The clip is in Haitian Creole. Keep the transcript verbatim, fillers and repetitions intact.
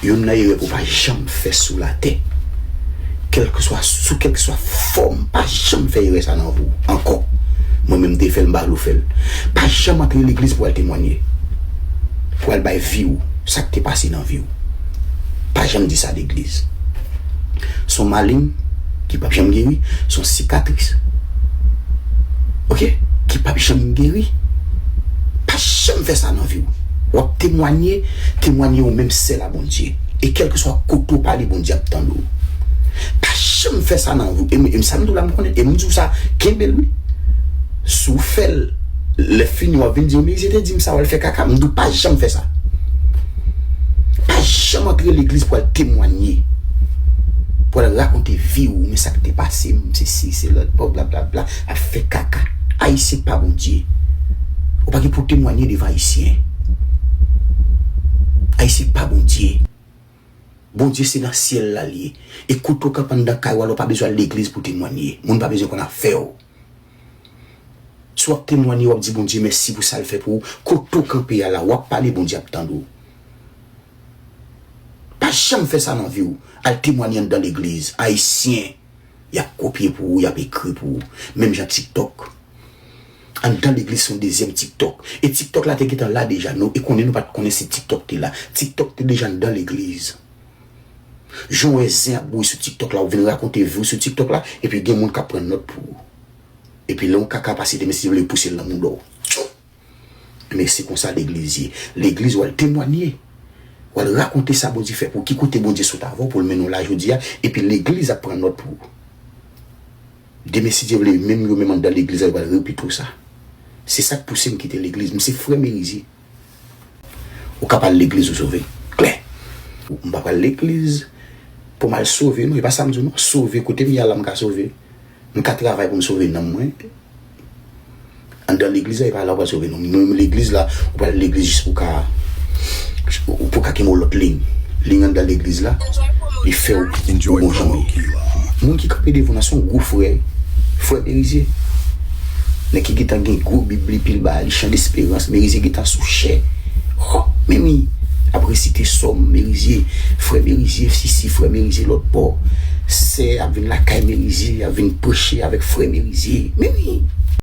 Youn nan erè pou w pa janm fè sou latè, kèlkeswa, sou kèlkeswa fòm, pa janm fè erè sa nan vi w ankò. Mwen menm m te fè l, m pa vle w fè l. Pa janm antre legliz pou w al temwanye, pou w al bay vi w sa k te pase nan vi w. Pa janm di sa legliz. Se yon maleng ki p ap janm geri, se yon sikatris, oke, ki p ap janm geri. Pa janm fè sa nan vi w. W ap temwanye, temwanye ou menm sèl a Bondye. E kèlkeswa kote w pale, Bondye ap tande w. Pa janm fè sa nan vi w. E m, e m sa m di w la, m konnen. E m di w sa, kenbe l, wi. Si w fè l, lè fini, w ap vin di m, "Merizye te di m sa, w al fè kaka." M di w, pa janm fè sa. Pa janm antre legliz pou al temwanye, pou al rakonte vi w, men sa k te pase m, se si, se lòt, blablabla, ap fè kaka. Ayisyen pa Bondye. Ou pa gen pou temwanye devan Ayisyen. Ayisyen pa Bondye. Bondye se nan syèl la l ye. E kote w kanpe anndan kay ou a, ou pa bezwen al legliz pou temwanye. Moun pa bezwen konn afè w. Si w ap temwanye, w ap di Bondye mèsi pou sa l fè pou ou, kote w kanpe a la, w ap pale, Bondye ap tande w. Pa janm fè sa nan vi w. Al temwanye anndan legliz. Ayisyen, y ap kopye pou ou, y ap ekri pou ou. Menm jan TikTok. Anndan legliz se yon dezyèm TikTok. E TikTok la te gentan la deja. Nou, e konnen nou pa t konnen si TikTok te la. TikTok te deja anndan legliz. Jan w wè zen ap bouyi sou TikTok la, ou vin rakonte vi w sou TikTok la, epi gen moun k ap pran nòt pou ou. Epi lè yon kaka pase, demen si Dye vle, yo pouse l nan mouda w. Tchou! Men se konsa legliz ye. Legliz, w al temwanye. W al rakonte sa Bondye fè pou ou, ki kote Bondye sot avè w pou l mennen w la jodi a, epi legliz ap pran nòt pou ou. Demen si Dye vle, menm yo menm anndan legliz la, yo pral repete w sa. Se sa k pouse m kite legliz. M se frè Merizye. Ou ka pa al legliz ou sove. Klè. M pa pral legliz pou m al sove, non. E pa sa m di w, non. Sove, kote m ye a la, m ka sove. M ka travay pou m sove nanm mwen. Anndan legliz la, e pa la ou pral sove, non. Mwen menm legliz la, ou pral legliz jis pou ka, pou ka kenbe yon lòt liy. Liy anndan legliz la, li fè w, ou gon jan w ye. Moun ki kanpe devan w nan se yon gwo frè, frè Merizye. Nèg ki gentan gen gwo bib li, pil bagay li, chan desperans, Merizye gentan sou chè. Oh, men wi, ap resite sòm, Merizye, frè Merizye, sisi, frè Merizye, lòt bò. Sè ap vin lakay Merizye, ap vin preche avèk frè Merizye. Men wi,